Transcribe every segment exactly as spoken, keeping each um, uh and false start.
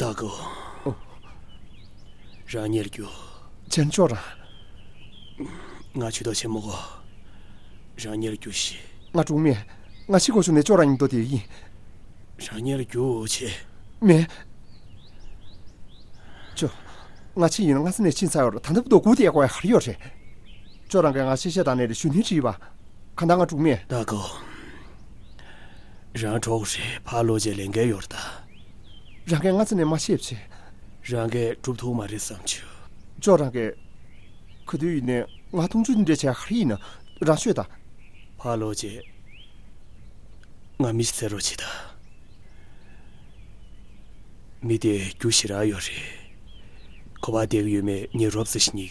ཏཱ་ཀོ། ཨོ། རང་གཉེར་རྒྱུ། བྱས་ན་ཅོག་རང་། ང་ཇུས་གཏོགས་བྱེད་མི་དགོས། རང་གཉེར་རྒྱུ་ཞིག་ང་གྲོངས་མེད། ང་ཤི་དགོས་བྱུང་ནས་ཅོག་རང་མཉམ་དུ་བསྡད་ཀྱི་ཡིན། རང་གཉེར་རྒྱུ་བྱེད། མེད། ཅོ། ང་ཕྱིན་ཡིན་ན་ང་ས་ནས་ཕྱིན་ཚར་ཡོད་རེད། ད་ལྟ་བར་དུ་སྒུག་བསྡད་དགོས་ཡ་ག་རེ་ཡོད་རེད། ཅོ་རང་གིས་ང་གཤེ་གཤེ་བཏང་ནས་རེད། གཞོན་ནུའི་བྲིས་པ། གང་ལྟར་ང་གྲོངས་མེད། ཏཱ་ཀོ། རང་གྲོངས་རེད། ཕར་ལོག་རྗེས་ལས་འགན་ཡོད་རེད་ད། རང་གིས་ང་ས་ནས་མ་ཤེས་བྱས། རང་གིས་སྒྲུབ་ཐུབ་མ་རེད་བསམ་བྱུང་། ཅོ་རང་གིས། ག་དུས་ཡིན་ནའི་ང་མཐོང་ཆུང་འདི་འདྲ་བྱས་ག་རེ་ཡིན་ན། རང་ཤོད་ད། ཕར་ལོག་རྗེས། ང་མི་ཞིག་འཚོལ་རོགས་བྱེད་ད། མི་དེ་རྒྱུ་ཞེ་དྲག་ཡོད་རེད། ཁོ་པ་བསྡད་ཀྱི་ཡོད་མེད་ངས་རོབ་ཙམ་ཞིག་རྙེད་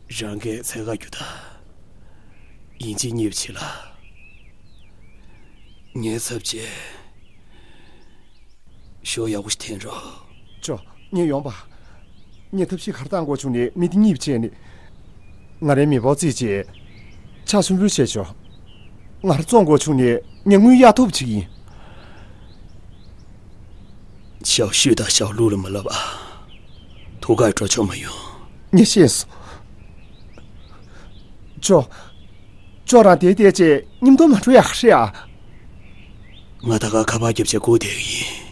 ཀྱི། རང་གིས་འཚོལ་ག་རྒྱུགས་དང་། ཡིན་གཅིག་མིན་གཅིག་ལ། ངའི་ཚབ་བྱས། ཞོ་ཡག་པོ་ཞིག་འཐེན་རོགས། ཅོ། ངས་ཡོང་པ། ངས་ཐབས་ཤེས་ག་རེ་བཏང་དགོས་བྱུང་ནས་མི་དེ་གཉིད་བྱས་ནས། ང་རའི་མེ་སྤོག་རྩིས་བྱས། ཕྱག་མཆོད་འབུལ་བྱས་ཆོག་ང་ར་བཙོང་དགོས་བྱུང་ནས་ངས་དངུལ་གཡར་ཐུབ་བྱེད་ཀྱི་ཡིན། ཞའོ་ཤུས་དང་ཞའོ་ལུའུ་ལ་མི་ལབ་ཨ། ཐུགས་ཁ་སྤྲོ་ཆོག་མ་ཡོང་། ངས་ཤེས་སོང་། ཅོ། ཅོ་རང་དེ་བལྟས་རྗེས་མཉམ་དུ་མ་འགྲོ་ཡག་རེད་ཨ། ང་ད་ག་ཁ་པར་རྒྱབ་བྱས་སྒུག་བསྡད་ཀྱི་ཡིན།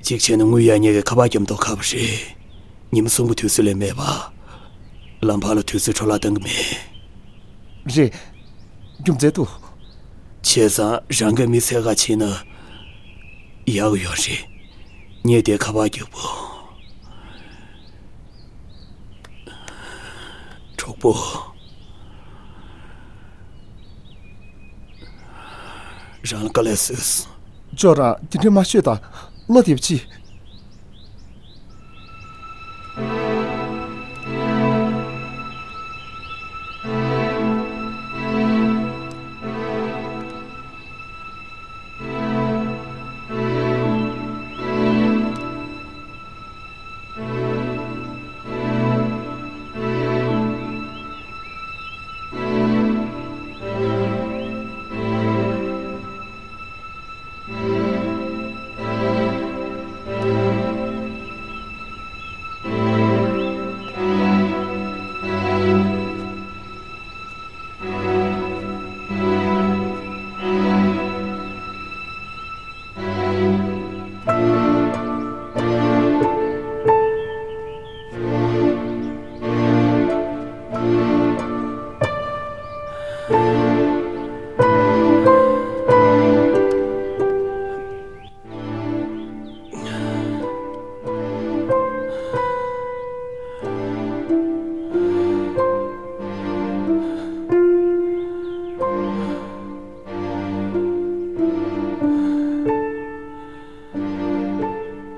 གཅིག་བྱས་ན་དངུལ་གཡར་མཁན་གྱི་ཁ་པར་རྒྱབ་མདོག་ཁ་པོ་རེད། ཉིན་མོ་གསུམ་གྱི་དུས་ཚོད་ལས་མེད་པ། ལམ་བར་ལ་དུས་ཚོད་འཕྲོ་བརླག་གཏང་གི་མེད། རེད། རྒྱུ་མཚན་འདུག་བྱས་ཙང་རང་གིས་མི་འཚོལ་ག་ཕྱིན་ན་ཡག་ཡོད་རེད། ངས་དེ་ཁ་པར་རྒྱག་པོ། གྲོགས་པོ། རང་ལ་དཀའ་ལས་བཟོས་སོང་། ཅོ་རང་དེ་འདྲ་མ་ཤོད་དང་། བློ་བདེ་པོ་གྱིས།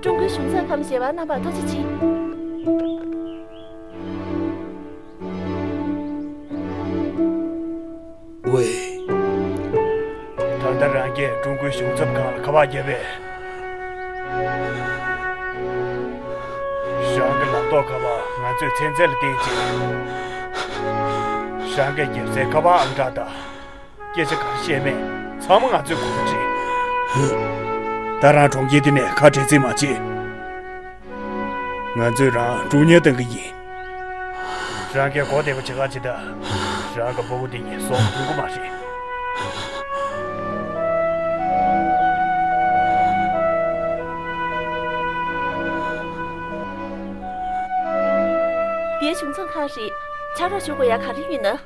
ཀྲུང་གོའི་གཞུང་ཚབ་ཁང་ཞེས་པ་རྣམ་པར་ཐུགས་རྗེ་ཆེ། ཝེ། ད་ལྟ་རང་གིས་ཀྲུང་གོའི་གཞུང་ཚབ་ཁང་ལ་ཁ་པར་བརྒྱབ་པས། རང་གི་ལག་ཐོགས་ཁ་པར་ང་ཚོས་ཚན་རྩལ་ལ་བརྟེན་ཅིང་། རང་གིས་བརྒྱབ་སའི་ཁ་པར་ཨང་གྲངས་དང་། སྐད་ཆ་ག་རེ་བཤད་མེད་ཚང་མ་ང་ཚོས་གོ་གི་རེད། ད་རང་གྲོང་ཁྱེར་འདི་ནས་ཁ་བྲལ་རྩིས་མ་བྱེད། ང་ཚོས་རང་སྒྲུག་བརྙན་བཏང་གི་ཡིན། རང་གིས་གོ་བདེ་པོ་བྱེད་ག་བྱེད་ད། རང་གི་སྤུ་གུ་འདི་ཉིད་སོང་ཐུབ་ཀྱི་མ་རེད། འདིའི་གཞུང་ཚབ་ཁང་རེད། ཕྱག་རོགས་ཞུ་དགོས་ཡ་ག་རེ་ཡོད་ན།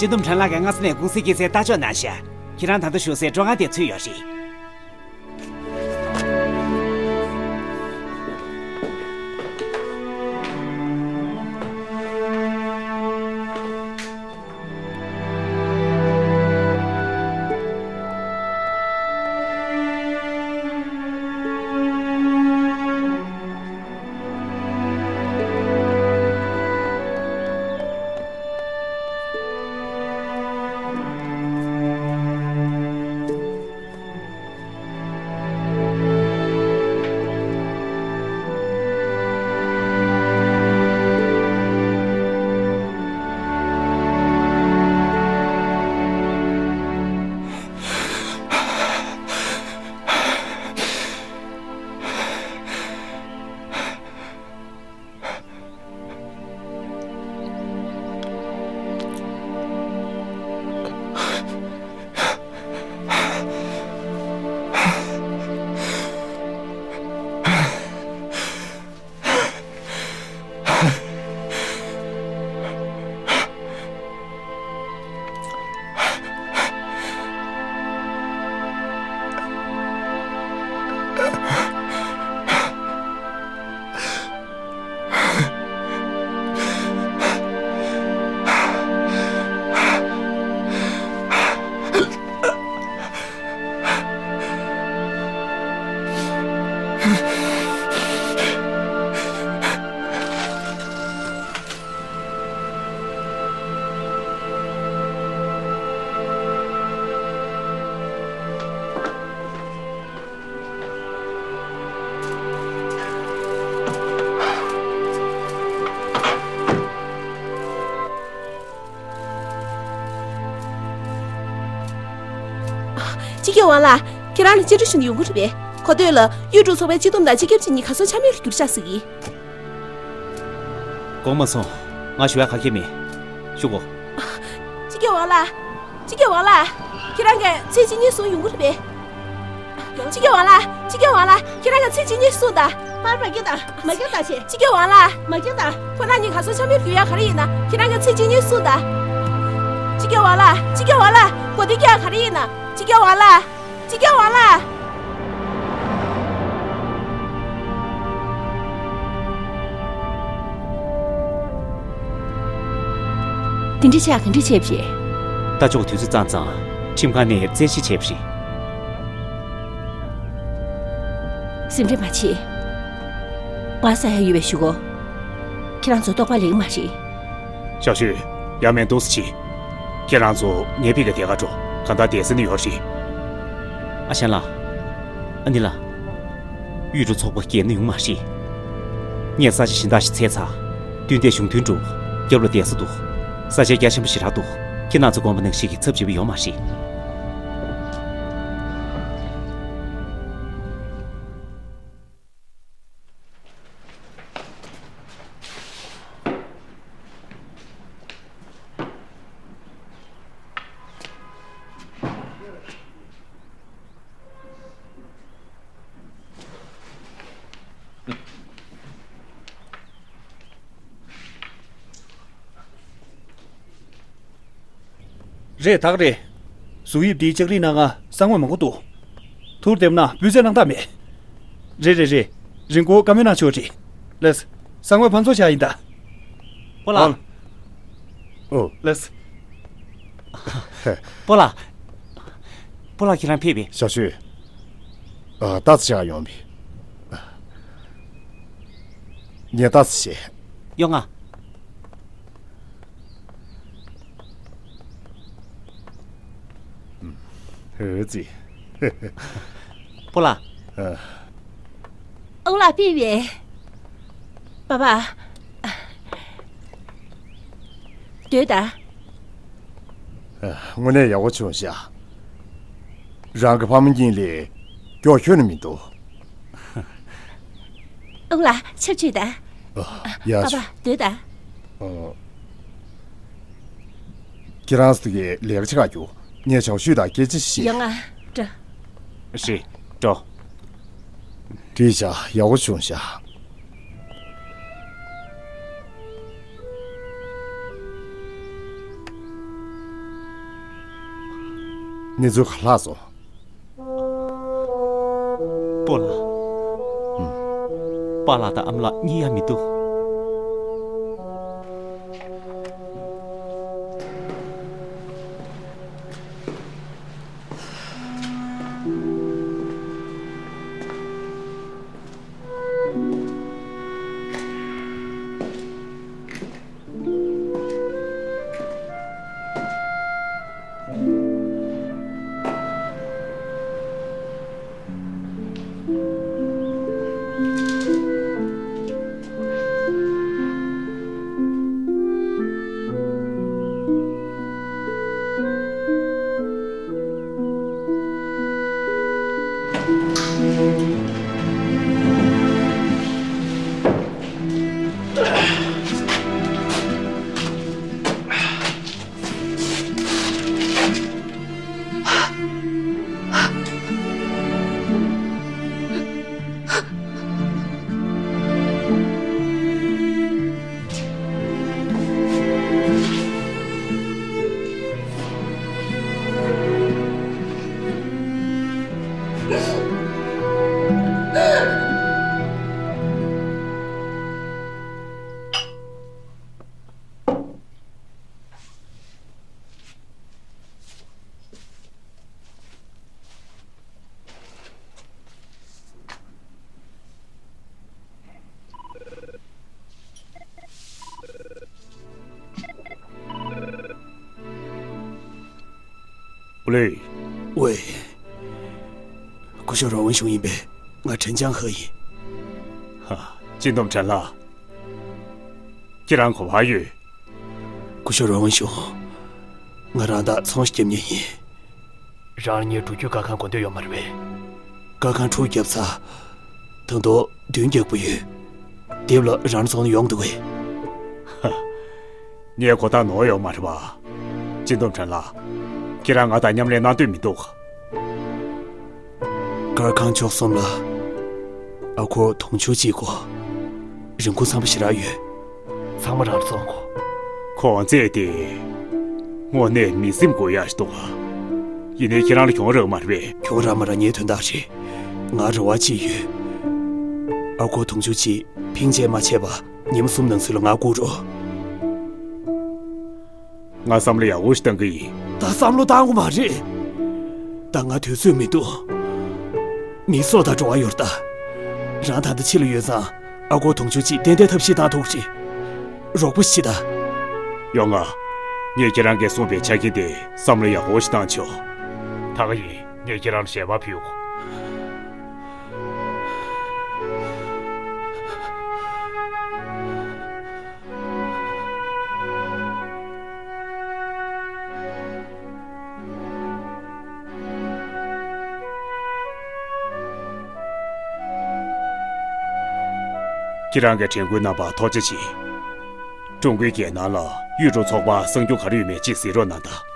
སྤྱི་འདོམས་ཁྲེན་ལགས་ཀྱིས་སྔ་ས་ནས་ཀུང་སིའི་སྐྱེད་ཚལ་ལྟ་ཕྱོགས་གནང་ཤག་ཁྱེད་རང་ད་ལྟ་བཞུགས་སའི་ཀྲོང་ཁ་དེར་ཚུད་ཡོད་རེད། ཝང་ལགས། ཁྱེད་རང་ལ་བཅར་འདྲི་ཞུ་ནས་ཡོང་གི་རེད་པས། གོ་ཐོས་ལ་ཡུལ་གྲུ་ཚོགས་པའི་སྤྱི་བསྡོམས་དང་སྤྱི་ཁྱབ་ཆེད་གཉིས་གར་སོང་ཆ་མེད་རུ་གྱུར་ཤག་ཟེར་གི། དགོངས་མ་ཚོམས། ང་ཞུ་ཡག་ག་གེ་མེད། ཞུ་གོ། སྤྱི་ཁྱབ་ཝང་ལགས། སྤྱི་ཁྱབ་ཝང་ལགས། ཁྱེད་རང་གིས་ཚེ་གཅིག་གཉིས་གསུམ་ཡོང་གི་རེད་པས། སྤྱི་ཁྱབ་ཝང་ལགས། སྤྱི་ཁྱབ་ཝང་ལགས། ཁྱེད་རང་གིས་ཚེ་གཅིག་གཉིས་གསུམ་དང་། པར་མ་སྐྱེ་དང་། མ་སྐྱེ་དང་ཆེ། སྤྱི་ཁྱབ་ཝང་ལགས། མ་སྐྱེ་དང་། ཁོ་རང་གཉིས་གར་སོང་ཆ་མེད་རུ་གྱུར་ཡག་ག་རེ་ཡིན་ན། ཁྱེད་རང་གིས་ཚེ་གཅིག་གཉིས་གསུམ་དང་། སྤྱི་ཁྱབ་ཝང་ལགས། སྤྱི་ཁྱབ་ཝང་ལགས། གོ་བདེ་སྐྱོ་ཡག་ག་རེ་ཡིན་ན། སྤྱི་ཁྱབ་ཝང་ལགས། སྤྱི་ཁྱབ་ཝང་ལགས། དེ་འདྲ་ཆགས་ག་འདྲ་བྱས་པ་རེད། རྟ་མཆོག་དུས་ཚོད་ཙམ་ཙམ་ཁྲིམས་ཁང་ནས་བཙན་ཤེད་བྱས་པ་རེད། སེམས་ཁྲལ་མ་བྱེད། ང་ཟ་ཡག་ཡོད་པས་ཞུ་གོ། ཁྱེད་རང་ཚོ་ལྟོགས་པ་ལེགས་མ་རེད། ཞའོ་ཞུས། ཡང་མེད་འདུག་སེ་བྱེད། ཁྱེད་རང་ཚོ་ངའི་ཕི་ག་དེ་ག་འགྲོ། གང་ལྟར་བསྡད་ས་ནི་ཡོད་རེད། ཨ་ཞང་ལགས། ཨ་ནི་ལགས། ཡུལ་གྲུ་ཚོགས་པ་རྒྱལ་ནི་ཡོང་མ་རེད། ངས་ས་ཆ་གཞན་དག་ཞིག་འཚོལ་ཚར། བསྟུན་ཏེ་གཞུང་མཐུན་འགྲུབ། རྒྱབ་ལ་བསྡད་ས་འདུག། ས་ཆ་རྒྱ་ཆེན་པོ་ཞེ་དྲག་འདུག། ཁྱེད་རང་ཚོ་དགོངས་པ་ནང་བཞིན་གྱི་ཚབ་བྱེད་པ་ཡོད་མ་རེད། རེད། ད་ག་རེད། གཟུགས་དབྱིབས་འདིའི་ལྕགས་རིགས་སྣ་ལྔ་ས་ངོས་མང་པོ་འདུག། ཐུར་འདེབས་ན་སྤུས་ཚད་སྣང་དག་མེད། རེད་རེད་རེད། རིན་གོང་བཀའ་མོལ་གནང་ཆོག་རེད། ལགས། ས་ངོས་ཕར་ཚུར་བཞག་ཡིན་ད། སྤོ་ལགས། ཨོ། ལགས། སྤོ་ལགས། སྤོ་ལགས་ཁྱེད་རང་ཕེབས་པས། ཞའོ་ཞུས། ཨ། ཏཱ་ཙི་བྱེད་ག་ཡོང་བས། ངས་ཏཱ་ཙི་བྱེད། ཡོང་ང་། ཨུ་ཙི། སྤོ་ལགས། ཨ། ཨོ་ལགས་ཕེབས་པས། པ་པ། སྡོད་ད། ཨ། དངོས་གནས་ཡག་པོ་བྱུང་ཤག། རང་གི་ཕ་མ་གཉིས་ལས་མགྱོགས་ཁྱོན་ནས་མི་འདུག། ཨོ་ལགས་ཆབ་ཆོས་ད། ཨ། ཡག་པ་པ་བྱུང་། སྡོད་ད། ཨ། ཁྱེད་རང་ཚོ་གིས་ལས་ཀ་བྱེད་ག་རྒྱུགས། ངས་ཞའོ་ཞུས་དང་སྐད་ཆ་ཞིག་བཤད། ཡོང་ང་། འགྲོ། རེད། འགྲོ། འགྲིག་ཤག། ཡག་པོ་བྱུང་ཤག། གནས་ཚུལ་ག་ལྷག་སོང་། སྤོ་ལགས། ཨུམ། པཱ་ལགས་དང་ཨ་མ་ལགས་གཉིད་ཡང་མི་འདུག། ཨུ་ལེ། ཝེ། སྐུ་ཞབས་རོ་ཝན་ཞུང་ཡིན་པས། ང་ཁྲེན་ཅང་ཧེ་ཡིན། ཧ། སྤྱི་བསྡོམས་ཁྲེན་ལགས། ཁྱེད་རང་ག་པར་ཡོད། སྐུ་ཞབས་རོ་ཝན་ཞུང་། ང་རང་དང་ཚོང་ཞིག་རྒྱབ་མཁན་ཡིན། རང་ལ་ངའི་འགྲུལ་སྐྱོད་སྒར་ཁང་དགོས་འདོད་ཡོད་མ་རེད་པས། སྒར་ཁང་དྲུག་བརྒྱབ་ཚར། ད་དུང་བདུན་རྒྱག་པ་ཡོད། དེབ་ལ་རང་ཚོང་ལ་ཡོང་འདུག་གས། ངས་གོ་ཐག་ནོར་ཡོད་མ་རེད་པ། སྤྱི་འདོམས་ཁྲེན་ལགས། ཁྱེད་རང་ང་དང་མཉམ་ལས་གནང་འདོད་མི་འདུག། སྒར་ཁང་བཅུ་གསུམ་ལ་ཨ་སྒོར་དུང་ཕྱུར་གཅིག་དགོས། རིན་གོང་འཚམ་པོ་ཞེ་དྲག་ཡོད། ཚང་མ་རང་ལ་བཙོང་དགོས། གོང་ཚད་དེ་དངོས་གནས་མི་སེམས་འགུག་ཡག་ཞིག་འདུག་ག། ཡིན་ནའི་ཁྱེད་རང་ལ་གྱོང་རག་མ་རེད་པས། གྱོང་རག་མ་རག་ངའི་དོན་དག་རེད། ང་རེ་བ་གཅིག་ཡོད། ཨ་སྒོར་དུང་ཕྱུར་གཅིག་ཕིང་བྱས་མ་བྱས་པ་ཉི་མ་གསུམ་ནང་ཚུད་ལ་ང་བསྐུར་རོགས། ང་བསམ་བློ་ཡག་པོ་ཞིག་བཏང་གི་ཡིན། ད་བསམ་བློ་བཏང་དགོས་མ་རེད། ད་ང་དུས་ཚོད་མི་འདུག། མི་སྲོག་དང་འབྲེལ་བ་ཡོད་རེད་ད། རང་ད་ལྟ་ཕྱི་ལ་ཡོད་ཙང་ཨ་སྒོར་དུང་ཕྱུར་གཅིག་ཏན་ཏན་ཐབས་ཤེས་བཏང་ཐུབ་ཀྱི་རེད། རོགས་པ་ཞིག་བྱེད་ད། ཡོང་ང་། ངས་ཁྱེད་རང་གིས་གསུངས་པའི་ཆ་རྐྱེན་དེ་བསམ་བློ་ཡག་པོ་ཞིག་བཏང་ཆོག། ད་ག་ཡིན། ངས་ཁྱེད་རང་ལ་ཞལ་པར་ཕུལ། ཁྱེད་རང་གི་དྲན་སྐུལ་གནང་བར་ཐུགས་རྗེ་ཆེ། ཀྲུང་གོའི་རྒྱལ་ནང་ལ་ཡུལ་གྲུ་ཚོགས་པ་གསར་འགྱུར་ག་རེ་ཡོད་མེད་ཅིག་གཟིགས་རོགས་གནང་དང་།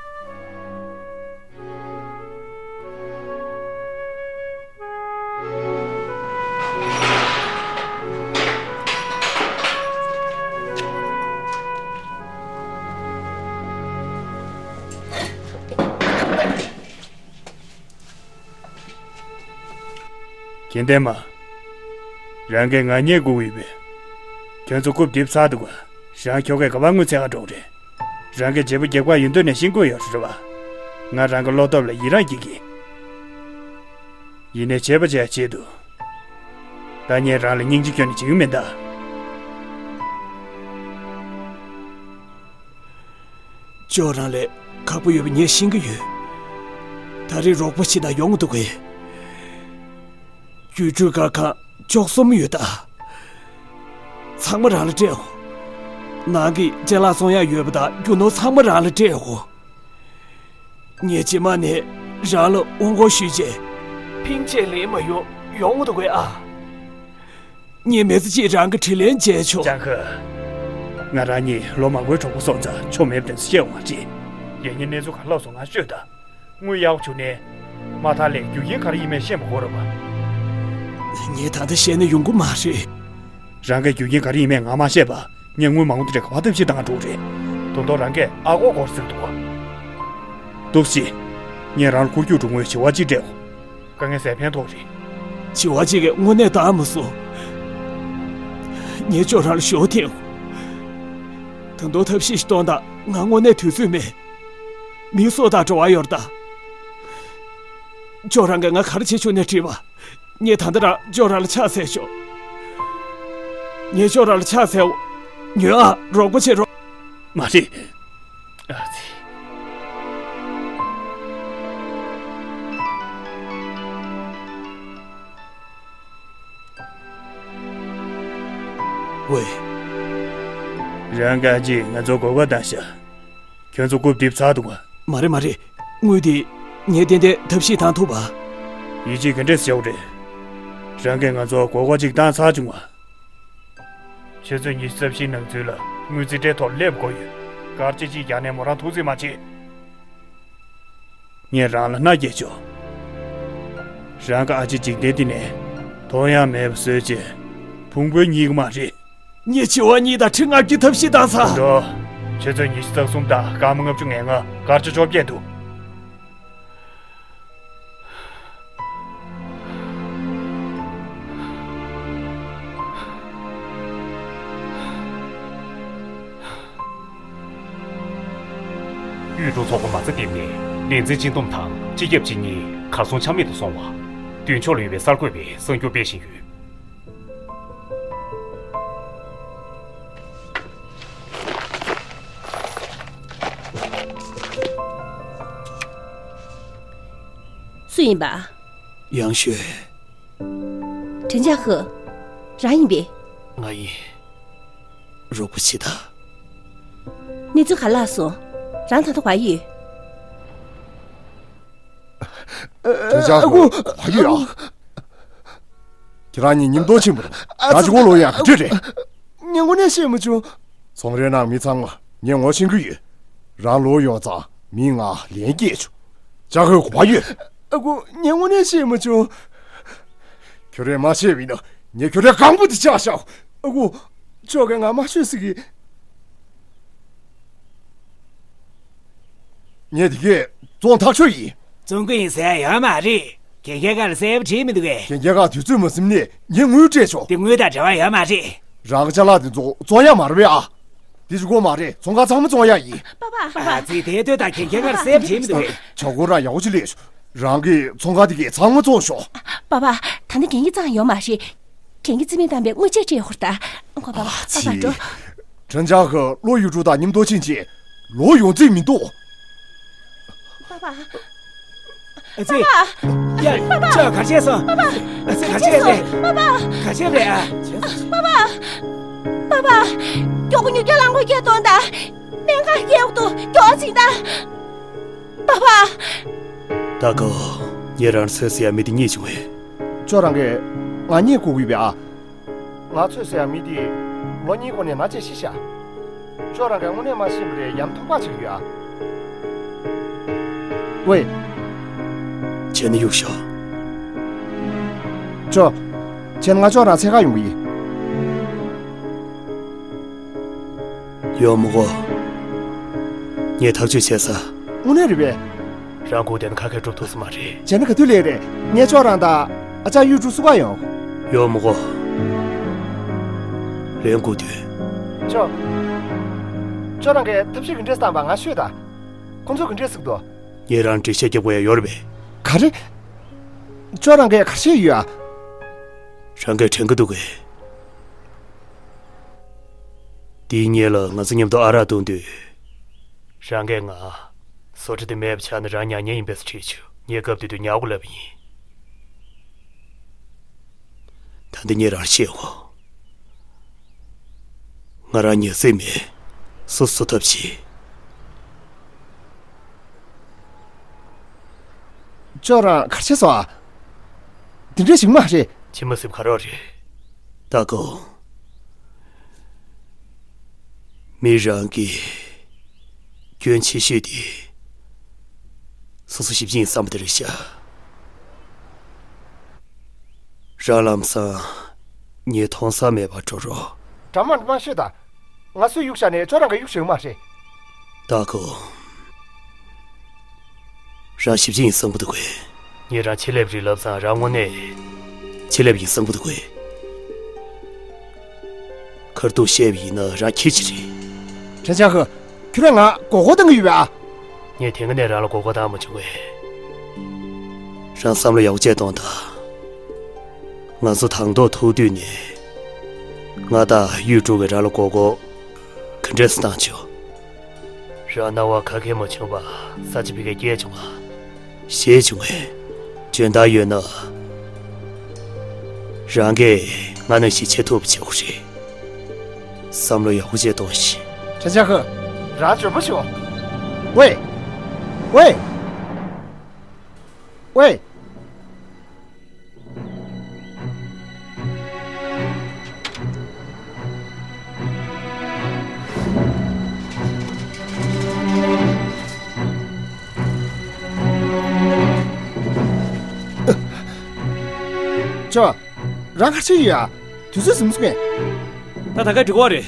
གྱེན་ལྡན་མ། རང་གིས་ང་རྙེད་དགོས་ཀྱི་ཡོད་པས། ཁྱོད་ཚོ་རྐུབ་རྡིབ་ཚར་འདུག་ག། རང་ཁྱོ་གས་ག་པར་ངུ་ཚ་ག་འགྲོ་གི་རེད། རང་གི་བརྗེ་པོ་རྒྱག་པ་ཡིན་དུས་ནས་ཤེས་དགོས་ཡོད་རེད་པ། ང་རང་གི་བློ་སྟོབས་ལ་ཡི་རངས་སྐྱེ་གི། ཡིན་ནའི་བྱས་པ་བྱས་ཡ་བྱེད་དུ། ད་ངས་རང་ལ་སྙིང་རྗེ་སྐྱོན་ནས་བྱེད་ཀྱི་མིན་ད། ཅོག་རང་ལས་ཁག་པོ་ཡོད་པ་ངས་ཤེས་ཀྱི་ཡོད། ད་རེས་རོགས་པ་ཞིག་དང་ཡོང་གི་འདུག་གས། ཡུལ་གྲུའི་སྒར་ཁང་བཅུ་གསུམ་ཡོད་ད། ཚང་མ་རང་ལ་སྤྲད་འོང་། ནང་གི་ཅ་ལག་བཙོང་ཡག་ཡོད་པ་དང་རྒྱུ་ནོར་ཚང་མ་རང་ལ་སྤྲད་འོང་། ངས་རྗེས་མ་ནས་རང་ལ་དབུ་སྐོར་ཞུས་རྗེས། ཕིང་ཆད་ལེན་མ་ཡོང་ཡོང་འདུག་གས་ཨ། ངས་མི་ཚེ་གཅིག་རང་གི་དྲིན་ལན་འཇལ་ཆོག། ཅང་ཁེ། ང་རང་གཉིས་ལོ་མང་པོའི་གྲོགས་པོ་སོང་ཙང་ཆོ་མེད་པ་དེ་ཚོ་བཤད་འོང་བ་རེད། ཡིན་ནའི་གནས་ཚུལ་ག་རེ་ལབ་སོང་ང་ཤོད་ད། དངུལ་གཡར་བ་བྱུང་ནའི། མ་མཐའ་ལས་རྒྱུ་རྐྱེན་ག་རེ་ཡིན་མིན་ཤེས་པ་དགོས་རེད་པ། ངས་ད་ལྟ་བཤད་ན་ཡོང་གི་མ་རེད། རང་གིས་རྒྱུ་རྐྱེན་ག་རེ་ཡིན་མིན་ངར་མ་བཤད་པ། ངས་དངུལ་མང་པོ་དེ་འདྲ་ག་པར་ཐབས་ཤེས་བཏང་འགྲོ་གི་རེད། ད་དུང་རང་གིས་ཨ་སྒོར་སྐོར་ཟེར་གྱི་འདུག་ག། འདུག་སེ། ངས་རང་ལ་འཁོར་རྒྱུག་འགྲོ་དངུལ་བྱེ་བ་གཅིག་སྤྲད་འོང་། དཀའ་ངལ་སེལ་ཕན་ཐོགས་རེད། བྱེ་བ་གཅིག་གིས་དངོས་གནས་འདང་མ་སོང་། ངས་ཅོག་རང་ལ་ཞུ་བ་འཐེན། ད་དུང་ཐབས་ཤེས་ཤིག་གཏོང་དང་། ང་དངོས་གནས་དུས་ཚོད་མེད། མི་སྲོག་དང་འབྲེལ་བ་ཡོད་རེད་ད། ཅོག་རང་གིས་ང་ག་རེ་བྱེད་ཆོག་ནས་དྲིས་པ། ངས་ད་ལྟ་རང་ཅོག་རང་ལ་ཕྱག་འཚལ་ཆོག། ངས་ཅོག་རང་ལ་ཕྱག་འཚལ། ཉོན་ཨ། རོགས་པ་བྱེད་རོགས། མ་རེད། ཨ་ཙི། ཝེ། རང་ག་ཅིག་ང་ཚོར་གོ་སྐབས་བཏང་ཤག། ཁྱོད་ཚོ་རྐུབ་རྡིབ་ཚར་འདུག་ག། མ་རེད་མ་རེད། དངུལ་དེ་ངས་ཏན་ཏན་ཐབས་ཤེས་བཏང་ཐུབ་པ། ཡིད་ཆེས་ག་འདྲས་བྱའོ་རེད། རང་གིས་ང་ཚོར་གོ་སྐབས་ཅིག་བཏང་ཚར་བྱུང་བ། ཆུ་ཚོད་ཉི་ཤུ་རྩ་བཞིའི་ནང་ཚུད་ལ་དངུལ་རྩིས་ཁྲའི་ཐོག་སླེབས་དགོས་ཡོད། སྐར་ཆ་གཅིག་རྒྱག་ནས་མོ་རང་ཐུགས་རྩིས་མ་བྱེད། ངས་རང་ལ་མནའ་སྐྱེལ་ཆོག། རང་གི་ཨ་ཅེ་འཇིག་རྟེན་འདི་ནས་མཐོང་ཡ་མེད་པ་བཟོས་རྗེས་ཕུང་པོ་རྙེད་ཀྱི་མ་རེད། ངས་བྱེ་བ་གཉིས་དང་ཁྲི་ལྔ་བརྒྱའི་ཐབས་ཤེས་བཏང་ཚར། འགྲོ། ཆུ་ཚོད་ཉི་ཤུ་རྩ་གསུམ་དང་སྐར་མ་ལྔ་བཅུ་ང་ལྔ། སྐར་ཆ་བཅོ་བརྒྱད་འདུག། ཡུལ་གྲུ་ཚོགས་པ་མ་རྩ་བརྡིབས་ནས་ལས་འཛིན་སྤྱི་འདོམས་དང་སྤྱི་ཁྱབ་སྤྱི་གཉེར་གར་སོང་ཆ་མེད་དུ་སོང་བ། མདུན་ཕྱོགས་ལ་ཡོད་པའི་གསར་འགོད་པས་གསར་འགྱུར་སྤེལ་བཞིན་ཡོད། སུ་ཡིན་པ། ཡང་ཞུས། དྲིན་ཅང་ཧུ། རང་ཡིན་པས། ང་ཡིན། རོགས་པ་བྱེད་དང་། གནས་ཚུལ་ག་རེ་ལབ་སོང་། རང་ད་ལྟ་ག་པར་ཡོད། ཨ། ཁྲེན་ཅང་ཧུ། ཨ་ཁུ། ཁ་ཡོད་ཨ། ཁྱེད་རང་གཉིས་མཉམ་དུ་ཕྱིན་པ་རེད། ཨ། ད་ཅི་གོ་ལོ་ཡང་ག་འདྲ་རེད། ངས་དངོས་གནས་ཤེས་མ་བྱུང་། ཚོང་རའི་ནང་མི་ཚང་མ་ངས་ངོ་ཤེས་ཀྱི་ཡོད། རང་ལོག་ཡོང་ཙང་མི་ང་ལན་སྐྱེལ་བྱུང་། ཅང་ཧུ་གོ་བ་ཡོད། ཨ་ཁུ། ངས་དངོས་གནས་ཤེས་མ་བྱུང་། ཁྱོད་རས་མ་བཤད་པ་ཡིན་ན་ངས་ཁྱོད་རའི་རྐང་པ་འདི་བཅག་བཞག་ཨ་ཁུ། ཁྱོད་ཀྱིས་ང་མ་ཤོད་ཟེར་གི། ངས་དེ་གས་བཙོང་ཐག་ཆོད་ཡིན། བཙོང་གི་ཡིན་ཟེར་ཡ་ཡོད་མ་རེད། རྒན་རྒྱལ་ཁ་ལ་གསལ་པོ་བྲིས་མི་འདུག་གས། རྒན་རྒྱལ་ཁ་དུས་ཚོད་མ་ཟིན་ནས་ངས་དངུལ་སྤྲད་ཆོག་དེ་དངུལ་དང་འབྲེལ་བ་ཡོད་མ་རེད། རང་གི་ཅ་ལག་དེ་ཚོ་བཙོང་ཡ་མ་རེད་པས་ཨ། དེ་ཅི་གོ་མ་རེད། ཚོང་ཁང་ཚང་མ་བཙོང་ཡ་ཡིན། པ་པ། པ་ཚིག་དེ་ལྟོས་དང་། རྒན་རྒྱལ་ཁ་ལ་གསལ་པོ་བྲིས་མི་འདུག་གས། ཆ་གོ་རང་ཡག་པོ་ཅིག་ལས་ཤོག་རང་གི་ཚོང་ཁང་དེ་གས་ཚང་མ་བཙོང་ཤོག་པ་པ། ད་ནི་རྒན་གྱིས་བཙོང་ཡ་ཡོད་མ་རེད། རྒན་གྱིས་རྩིས་མེད་བཏང་པའི་དངུལ་ཆས་སྤྲད་ཡོད་ད། ཨ་ཁུ། པ་པ། པ་པ་འགྲོ། ཁྲེན་ཅང་ཧུ་ལོ་ཡུ་ཀྲུའུ་དང་མཉམ་དུ་ཕྱིན་རྗེས་ལོ་ཡོང་རྩིས་མི་འདུག་པ་པ། ཨ་ཙི། པ་པ། ཡ། པ་པ། ཅོ་ག་བྱས་སོང་། པ་པ། ཨ་ཙི། ག་བྱས་རེད། པ་པ། ག་བྱས་རེད་ཨ། པ་པ། པ་པ། མགྱོགས་པོ་ཉུག་ཀྱང་རླངས་འཁོར་སྐད་གཏོང་དང་། སྨན་ཁང་སྐད་འོག་ཏུ་མགྱོགས་ཕྱིན་དང་། པ་པ། ད་གོ། ངས་རང་ཚོད་ཟེར་ཡ་མི་དེ་རྙེད་བྱུང་བས། ཅོ་རང་གིས་ང་རྙེད་དགོས་ཀྱི་ཡོད་པས་ཨ། ང་ཚོད་ཟེར་ཡ་མི་དེ་ལོ་གཉིས་གོང་ནས་ན་ཆད་ཤི་ཤག་ཅོ་རང་གིས་དངོས་གནས་མ་ཤེས་པ་རེད། ཡ་མཐུག་པ་བྱེད་ཀྱི་ཡོད་ཨ། ཝེ། བྱས་ན་གཡུག་ཤོག་ཅོ། བྱས་ན་ང་ཅོ་རང་འཚོལ་ག་ཡོང་གི་ཡིན། ཡོང་མི་དགོས། ངས་ཐག་གཅོད་བྱས་ཚར། དངོས་གནས་རེད་པས། རང་སྒུག་བསྡད་ན་ཁ་ཁ་སྒྲུབ་ཐུབ་ས་མ་རེད། བྱས་ན་ག་དུས་སླེབས་རེད། ངས་ཅོ་རང་དང་ཨ་ཅག་གཡུ་ཀྲུང་བསུ་ག་ཡོང་། ཡོང་མི་དགོས། ལན་སྒུག་དུས། ཅོ། ཅོ་རང་གིས་ཐབས་ཤེས་ག་འདྲས་བཏང་པ་ང་ཤོད་དང་། ཁོང་ཚོས་ག་འདྲས་ཟེར་གྱི་འདུག་ངས་རང་འགྲེལ་བཤད་རྒྱབ་དགོས་ཡ་ཡོད་རེད་པས། ག་རེ། ཅོ་རང་གིས་ག་རེ་བཤད་ཡོད་ཨ། རང་གིས་དྲན་གྱི་འདུག་གས། དེའི་སྔོན་ལ་ང་ཚོ་མཉམ་དུ་ཨ་རག་བཏུང་དུས། རང་གིས་ང་། བཟོ་གྲྭ་དེ་མེད་པ་ཆགས་ན་རང་མྱ་ངན་ཡིན་པས་ཟེར་དྲིས་བྱུང་། ངས་སྐབས་དེ་དུས་ཉག་གུ་ལབ་པ་ཡིན། ད་འདི་ངས་རང་ལ་བཤད་འོ། ང་རང་ཉལ་སྲིད་མེད། སོ་སོ་ཐབས་བྱེད། ཅོ་རང་ག་རེ་བྱས་སོང་ཨ། དེ་འདྲས་ཞིག་མ་རེད། ཁྱི་མ་སྲིབ་ཁ་རོག་རེད། ད་གོ། མི་རང་གི་སྐྱོན་ཆེ་ཤོས་དེ། སོ་སོ་ཞིབ་ཅིང་བསམ་པ་དེ་རེད་ཤག་རང་ལམ་སང་ངས་མཐོང་ས་མེད་པར་འགྲོ་རོགས། འདྲ་མ་འདྲ་མ་ཤོད་དང་། ང་སུས་གཡུག་བཞག་ནས་ཅོ་རང་གིས་གཡུག་བཞག་མ་རེད། ད་གོ། རང་ཞིབ་ཅིང་བསམ་གྱི་འདུག་གས། ངས་རང་ཆེད་ལས་པ་རེད་ལབ་ཙང་རང་དངོས་གནས་ཆེད་ལས་པ་ཡིན་བསམ་གྱི་འདུག་གས། ཁ་ཐུག་བཤད་པ་ཡིན་ན་རང་ཁྱི་ཅིག་རེད། ཁྲེན་ཅང་ཧུ། ཁྱོད་རང་ང་མགོ་སྐོར་གཏོང་གི་ཡོད་པས་ཨ། ངས་དེ་སྔ་ནས་རང་ལ་མགོ་སྐོར་བཏང་མ་བྱུང་བས། རང་བསམ་བློ་ཡག་པོ་བྱས་གཏོང་དང་། ང་ཚོ་དང་ཐོག་ཐུག་དུས་ནས། ང་དང་གཡུ་ཀྲུང་གིས་རང་ལ་མགོ་སྐོར་ག་འདྲས་སེ་བཏང་བྱུང་། རང་སྣང་བ་ག་གེ་མ་བྱུང་བར་ས་ཆ་ཕ་གིར་བསྐྱལ་བྱུང་ང་། ཞེད་བྱུང་ངས། འཇོན་ཐང་ཡོད་ན། རང་གིས་ང་ནང་བཞིན་བྱེད་ཐུབ་པ་བྱེད་དགོས་རེད། བསམ་བློ་ཡག་པོ་བྱས་གཏོང་ཞིག་ཁྲེན་ཅང་ཧུ། རང་འཇོན་པོ་བྱུང་། ཝེ། ཝེ། ཝེ། ཅོ། རང་ག་རེ་བྱེད་ཀྱི་ཡོད་ཨ། དུས་ཚོད་ཟིན་མ་སོང་ངས། ད་ད་ག་འགྲིག་གོ་རེད།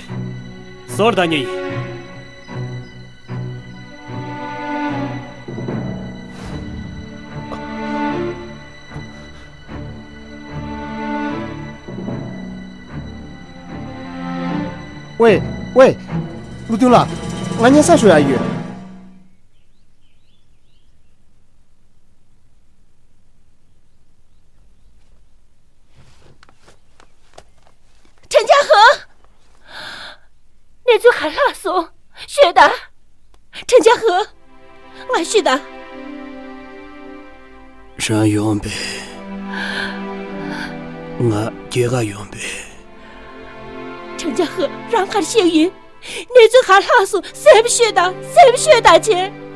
ཟོར་ད་ཉེ་ཡིན། ཝེ། ཝེ། ཀླུ་སྒྲོན་ལགས། ང་སྙན་སེང་ཞུ་ཡ་ཡོད། ཁྲེན་ཅང་ཧུ། གནས་ཚུལ་ག་རེ་ལྷག་སོང་། ཤོད་དང་། ཁྲེན་ཅང་ཧུ། ང་ཤོད་དང་། རང་ཡོང་པས། ང་སྐྱེལ་ག་ཡོང་པས། ཁྲེན་ཅང་ཧུ། རང་ག་རེ་བཤད་ཡིན། གནས་ཚུལ་ག་རེ་ལྷག་སོང་། གསལ་པོ་ཤོད་དང་། གསལ་པོ་ཤོད་དང་བྱས།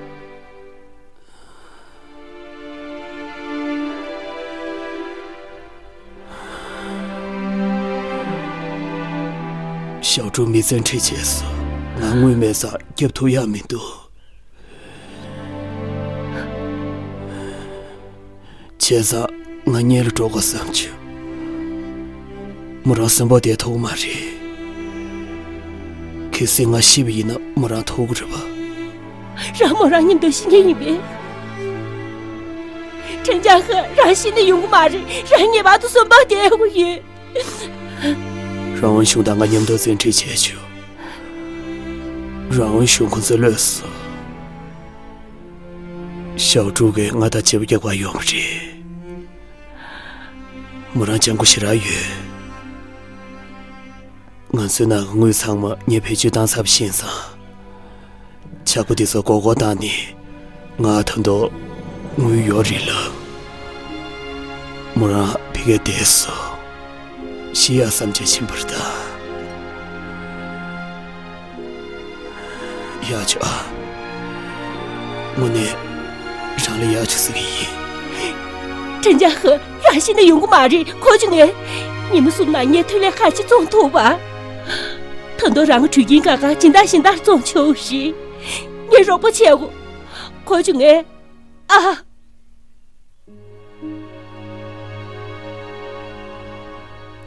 ཞའོ་ཀྲུའུ་མི་བཙན་ཁྲིད་བྱས་སོང་། ང་དངུལ་མེད་ཙང་སྐྱོབ་ཐུབ་ཡག་མི་འདུག་བྱས་ཙང་ང་གཉེན་ལ་འགྲོ་དགོས་བསམ་བྱུང་། མོ་རང་གསོན་པོ་བསྡད་ཐུབ་ཀྱི་མ་རེད། གལ་སྲིད་ང་ཤི་བ་ཡིན་ན་མོ་རང་ཐུག་གི་རེད་པ། རང་མོ་རང་མཉམ་དུ་ཤི་མཁན་ཡིན་པས། ཁྲེན་ཅང་ཧེ་རང་ཤི་ནས་ཡོང་གི་མ་རེད། རང་ངེས་པར་དུ་གསོན་པོ་བསྡད་དགོས་ཡོད། རང་དབང་ཤུང་དང་ང་མཉམ་དུ་བཙན་ཁྲིད་བྱས་བྱུང་། རང་དབང་ཤུང་ཁོ་ཚོས་གློད་སོང་། ཞའོ་ཀྲུའུ་གིས་ང་དང་བྱེད་པོ་རྒྱག་པར་ཡོང་བ་རེད། མོ་རང་སྤྱང་པོ་ཞེ་དྲག་ཡོད། ང་ཚོའི་ནང་གི་དངུལ་ཚང་མ་ངས་བེད་སྤྱོད་བཏང་ཚར་བ་ཤེས་ཙང་། ཇག་པ་དེ་ཚོ་མགོ་སྐོར་བཏང་ནས་ང་ད་དུང་དངུལ་ཡོད་རེད་ལབ། མོ་རང་ཕ་གིར་བསྡད་སོང་། ཤི་ཡག་བསམ་བྱས་ཕྱིན་པ་རེད་ད། ཡག་བྱུང་ཨ། དངོས་གནས་རང་ལ་ཡག་བྱུང་ཟེར་གྱི་ཡིན། ཁྲེན་ཅང་ཧེ་རང་ཤི་ནས་ཡོང་གི་མ་རེད། གོ་བྱུང་ངས། ཉི་མ་གསུམ་ནང་ངས་ཐོན་ལས་ཁ་ཤས་བཙོང་ཐུབ་པ། ད་དུང་རང་གི་གྲུ་རྒྱུན་ཁག་ཁག་སྦྱིན་བདག་གཞན་དག་བཙོང་ཆོག་རེད། ངས་རོགས་པ་བྱེད་དགོས། གོ་བྱུང་ངས། ཨ།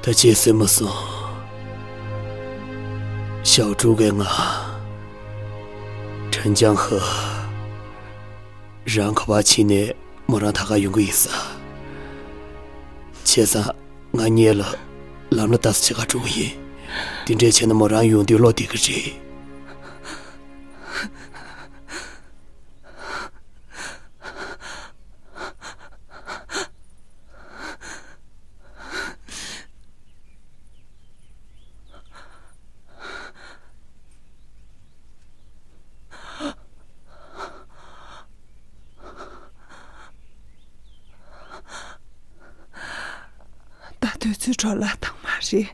ད་ཅི་ཟེར་མ་སོང་། ཞའོ་ཀྲུའུ་གིས་ང་། ཁྲེན་ཅང་ཧེ། རང་ག་པར་ཕྱིན་ནས་མོ་རང་ད་ག་ཡོང་གི་ཡིན་ས། བྱས་ཙང་ང་གཉིས་ལ་ལམ་ལ་ལྟ་ས་ཆེ་ག་འགྲོ་གི་ཡིན། དེ་འདྲས་བྱས་ན་མོ་རང་ཡོང་དུས་བློ་བདེ་གི་རེད། ད་དུས་ཚོད་འཕྲོ་བརླག་བཏང་མ་རེད།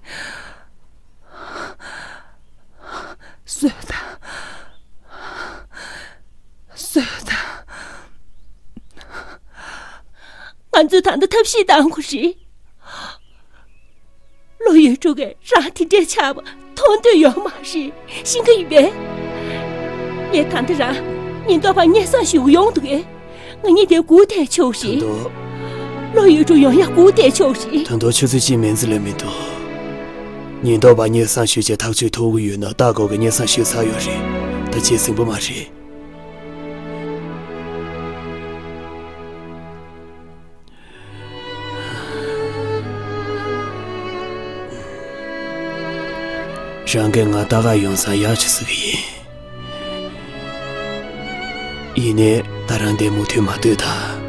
གསོད་དང་། གསོད་དང་། ང་ཚོས་ད་ལྟ་ཐབས་ཤེས་བཏང་དགོས་རེད། ལོ་ཡོད་ཕྲུག་གིས་རང་དེ་འདྲས་ཆགས་པ་མཐོང་འདོད་ཡོད་མ་རེད། ཤེས་ཀྱི་ཡིན་པས། ངས་ད་ལྟ་རང་ཉེན་རྟོག་པ་སྙན་སེང་ཞུ་གི་ཡོང་འདུག་གས། ང་གཉིས་དེ་སྒུག་བསྡད་ཆོག་རེད། ད་དུང་། ལོ་ཡོད་ཕྲུག་ཡོང་ཡག་སྒུག་བསྡད་ཆོག་རེད། ད་དུང་ཆུ་ཚོད་གཅིག་མིན་ཙམ་ལས་མི་འདུག་ཉེན་རྟོག་པ་སྙན་སེང་ཞུས་བྱས་ཐག་གཅོད་ཐུབ་ཀྱི་ཡོད་ན་ལྟ་དགོས་ཀྱི། སྙན་སེང་ཞུས་ཚར་ཡོད་རེད། ད་བྱེད་ཟིན་པོ་མ་རེད། རང་གིས་ང་ལྟ་ག་ཡོང་ཙང་ཡག་བྱུང་ཟེར་གྱི་ཡིན། ཡིན་ནའི་ད་རང་འདིར་མུ་མཐུད་མ་སྡོད་དང་།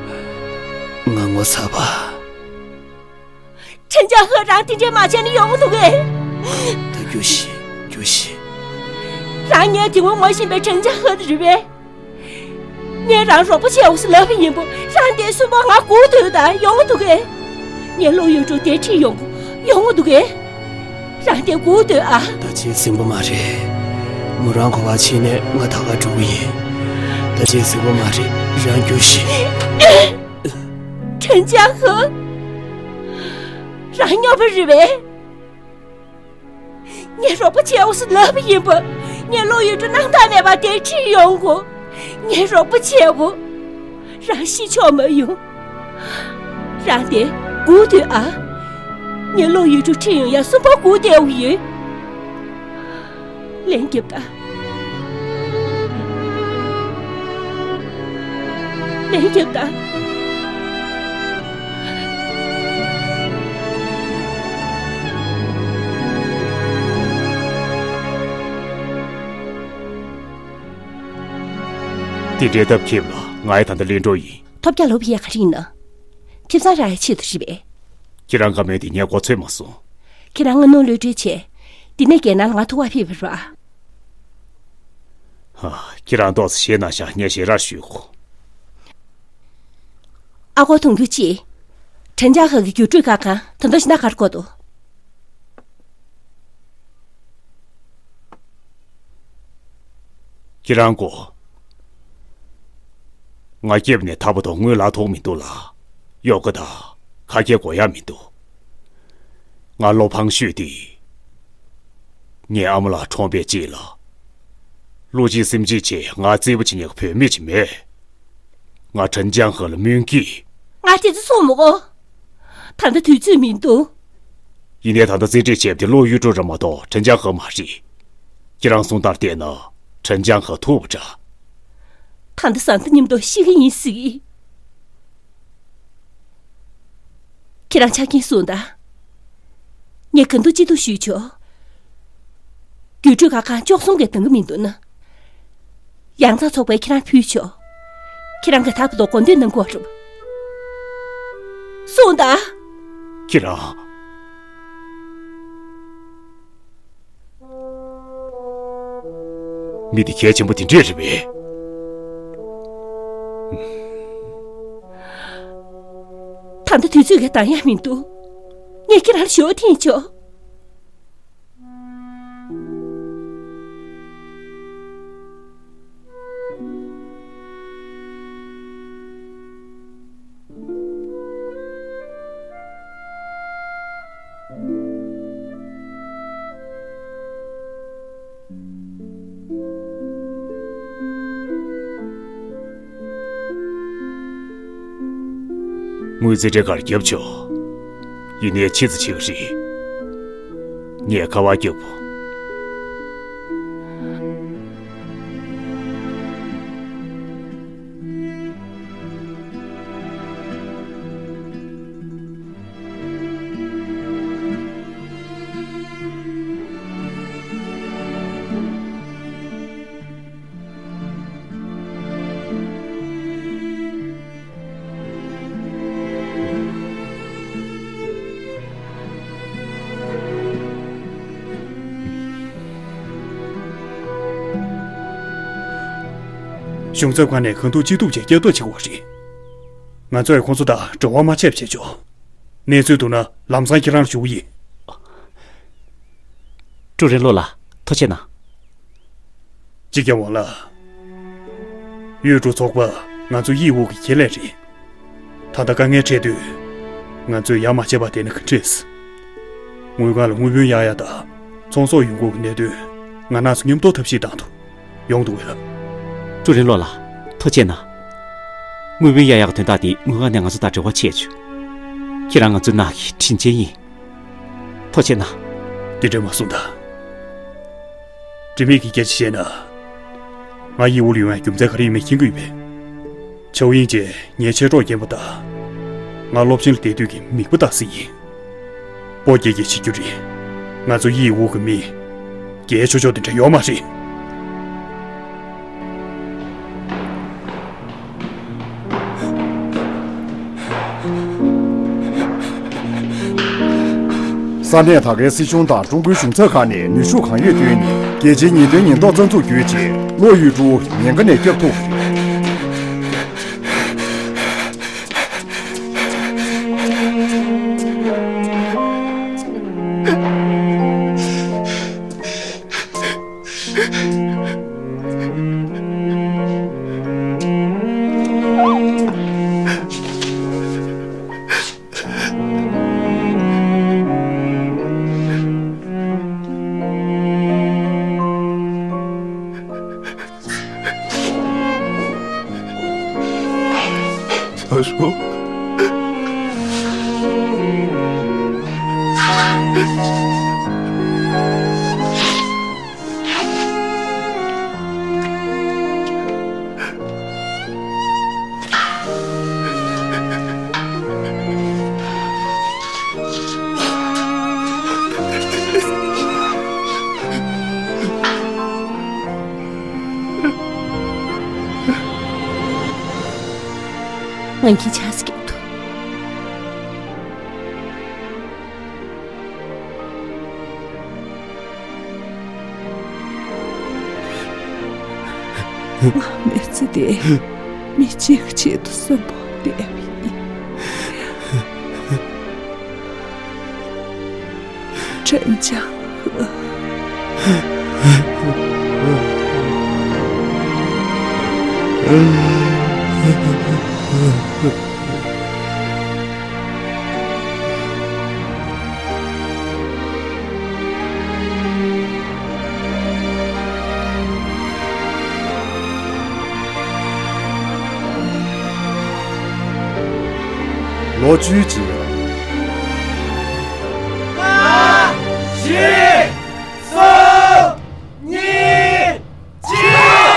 ང་ངོ་ཚ་བ། ཁྲེན་ཅང་ཧེ་རང་དེ་འདྲས་མ་བྱས་ན་ཡོང་གི་འདུག་གས། ད་རྒྱུགས་ཤིག་རྒྱུགས་ཤིག་རང་ངའི་དེ་སྔོན་ངོ་ཤེས་པའི་ཁྲེན་ཅང་ཧེ་དེ་རེད་པས། ངས་རང་རོགས་པ་བྱེད་འོ་ཟེར་ལབ་པ་ཡིན་པ། རང་དེ་གསོན་པོ་ང་སྒུག་སྡོད་དང་ཡོང་གི་འདུག་གས། ངས་ལོ་ཡོད་ཕྲུག་དེ་ཁྲིད་ཡོང་གི་ཡོང་གི་འདུག་གས། རང་དེ་སྒུག་སྡོད་ཨ། ད་བྱེད་ཟིན་པོ་མ་རེད། མོ་རང་ག་པར་ཕྱིན་ནས་ང་ད་ག་འགྲོ་གི་ཡིན། ད་བྱེད་ཟིན་པོ་མ་རེད། རང་རྒྱུགས་ཤིག་ཁྲེན་ཅང་ཧེ། རང་སྨྱོ་པ་རེད་པས། ངས་རོགས་པ་བྱེད་འོ་ཟེར་ལབ་པ་ཡིན་པ། ངས་ལོ་ཡོད་ཕྲུག་སྣང་དག་མེད་པ་དེ་ཁྲིད་ཡོང་གོ། ངས་རོགས་པ་བྱེད་འོ། རང་ཤི་ཆོག་མ་ཡོང་། རང་དེ་སྒུག་སྡོད་ཨ། ངས་ལོ་ཡོད་ཕྲུག་ཁྲིད་ཡོང་ཡ་གསོན་པོ་སྒུག་བསྡད་འོ་ཡོད། ལན་རྒྱབ་ད། ལན་རྒྱབ་ད། དེ་འདྲའི་སྟབས་ཁེབས་ལ་ང་ཡི་ད་ལྟ་ལེན་འགྲོ་ཡིན། ཐོབ་རྒྱག་ལོབ་ཡས་ག་རེ་ཡིན་ན། ཁེ་བཟང་རག་ཡས་ཆེད་དུ་རེད་པས། ཁྱེད་རང་ག་མེད་དེ་ངས་མགོ་ཚོད་མ་སོང་། ཁྱེད་རང་ང་ནོར་གློད་གྲོལ་བྱས། འདི་ནས་རྒྱལ་ནང་ལ་ང་ཐུག་པར་ཕེབས་པ་རེད་པ། ཧ། ཁྱེད་རང་ཏོག་ཙམ་ཞེད་སྣང་ཤག་ངས་ཞེ་དྲག་ཞུས་གོ། ཨ་ཁོ་དུང་རྒྱུ་ཅི། དྲན་འཇགས་ཁ་གི་རྒྱུགས་སྤྲོད་ཁག་ཁང་ད་དུང་ཞེ་དྲག་གར་བསྐོར་འདུག་ཁྱེད་རང་གོ། ང་སྐྱེས་པ་ནས་ཐར་པ་དང་དངུལ་ལག་ཐོགས་མི་འདུག་ལ། གཡོག་ཀ་དང་ཁ་སྐྱེལ་དགོས་ཡག་མི་འདུག་ང་བློ་ཕངས་ཤོས་དེ། ངའི་ཨ་མ་ལགས་གྲོངས་པའི་རྗེས་ལ། བློ་སྦྱིན་སེམས་ཅན་གྱིས་ང་བཙན་པོ་བྱེད་མཁན་གྱི་བུད་མེད་ཅིག་མེད། ང་ཁྲིན་ཅང་ཧེ་ལ་སྨོན་གྱིས། ང་དེ་ཚོ་གསུངས་མི་དགོས། ད་ལྟ་དུས་ཚོད་མི་འདུག། ཡིན་ནའི་ད་ལྟ་རྩིས་སྤྲོད་བྱས་པ་དེ་ལོ་ཡུས་ཀྲུའུ་རེད་མ་གཏོགས་ཁྲིན་ཅང་ཧེ་མ་རེད། ཁྱེད་རང་གསུང་ལྟར་བལྟས་ན་ཁྲིན་ཅང་ཧེ་ཐུག་པ་འདྲ། ད་ལྟ་བཟའ་ཟླ་མཉམ་དུ་ཤི་གི་ཡིན་ཟེར་གི། ཁྱེད་རང་ཆ་རྐྱེན་གསུངས་དང་། ངས་གང་ཐུབ་ཅི་ཐུབ་ཞུས་ཆོག། རྒྱུགས་སྤྲོད་ཁང་ཁང་བཅུ་གསུམ་གྱི་འདང་གི་མི་འདུག་ན། ཡང་རྩ་ཚོགས་པས་ཁྱེད་རང་ཕུལ་ཆོག། ཁྱེད་རང་གི་ད་བར་དུ་གོ་འདོད་གནང་དགོས་རེད། གསུངས་དང་། ཁྱེད་རང་། མི་དེ་གལ་ཆེན་པོ་དེ་འདྲས་རེད་པས། ད་ལྟ་དུས་ཚོད་ཀྱི་གདངས་ཡག་མི་འདུག། ངས་ཁྱེད་རང་ལ་ཞུ་བ་འཐེན་ཆོག། དངུལ་རྩིས་སྤྲད་གར་རྒྱབ་ཆོག། ཡིན་ནའི་ཕྱི་ཙི་ཆེ་གི་རེད། ངས་ཁ་པར་རྒྱབ། གཞུང་ཚབ་ཁང་ནས་གང་ཐུབ་ཅི་ཐུབ་ཀྱིས་སྐྱོབ་ཐབས་བྱེད་དགོས་རེད། ང་ཚོས་ཁོང་ཚོ་དང་འབྲེལ་བ་མ་བྱས་པ་བྱེད་ཆོག། གནས་ཚུལ་ཐུག་ན་ལམ་སང་ཁྱེད་རང་ལ་ཞུ་གི་ཡིན། ཀྲུའུ་རིན་ལོ་ལགས། ཐུགས་རྗེ་གནང་། ཅི་ཀྱང་ཝང་ལགས། ཡུས་ཀྲུའུ་ཚོགས་པ་ང་ཚོ་དབྱི་འོག་གི་ཁྱད་ལས་རེད། ད་ལྟ་དཀའ་ངལ་འཕྲད་དུས། ང་ཚོས་ཡ་མ་བྱས་པ་དེ་ནི་ག་འདྲས། དངུལ་ཁང་ལ་དངུལ་བུན་གཡར་ཡ་དང་ཚོང་ཟོག་ཡོང་སྒོ་གི་གནད་དོན་ང་རང་ཚོ་མཉམ་དུ་ཐབས་ཤེས་བཏང་ཐུབ། ཡོང་འདུག་བས་ལགས། ཀྲུའུ་རིན་ལོ་ལགས། ཐུགས་རྗེ་གནང་། དངུལ་བུན་གཡར་ཡག་གི་དོན་དག་དེ་དངུལ་ཁང་ནས་ང་ཚོ་དང་འབྲེལ་བ་བྱས་ཆོག། ཁྱེད་རང་ང་ཚོའི་ནང་གི་དྲིན་ཅན་ཡིན། ཐུགས་རྗེ་གནང་། དེ་འདྲ་མ་གསུངས་དང་། དྲི་མེད་ཀྱི་སྐད་ཆ་བཤད་ན། ང་དབྱི་འོག་ལ་ཡོང་ཡ་རྒྱུ་མཚན་ག་རེ་ཡིན་མིན་མཁྱེན་གྱི་ཡོད་པས། ཆའོ་དབྱིང་ཅེས་ངའི་མཆེད་གྲོགས་རྒན་པ་དང་། ང་སློབ་ཆེན་ལ་བསྡད་དུས་ཀྱི་མིག་དཔེ་ལྟ་ས་ཡིན། སྤོ་སྐྱེལ་སྐྱེལ་བྱེད་རྒྱུ་རེད། ང་ཚོ་དབྱི་འོག་གི་མི། རྒྱལ་ཆོག་ཆོག་དེ་འདྲ་ཡོད་མ་རེད། ས་གནས་དེ་གའི་སྲིད་གཞུང་དང་ཀྲུང་གོའི་གཞུང་ཚབ་ཁང་ནས་ནུས་ཤུགས་གང་ཡོད་བཏོན་ནས་རྒྱལ་སྤྱིའི་ཉེན་དོན་ཉེན་རྟོག་རྩ་འཛུགས་བརྒྱུད་རྗེས་ལོ་ཡུས་ཀྲུའུ་ཉེན་ཁ་ནས་སྐྱོབ་ཐུབ་པ་རེད། ང་གཉིས་ཆགས་སུ་སྐྱེལ་ཐུབ། ང་མི་ཚེ་འདི་མི་གཅིག་གི་ཆེད་དུ་གསོན་པོ་བསྡད་པ་ཡིན། ཁྲེན་ཅང་ཧུ། བཅུའི་རྗེས། ལྔ། བཞི། གསུམ། གཉིས། གཅིག་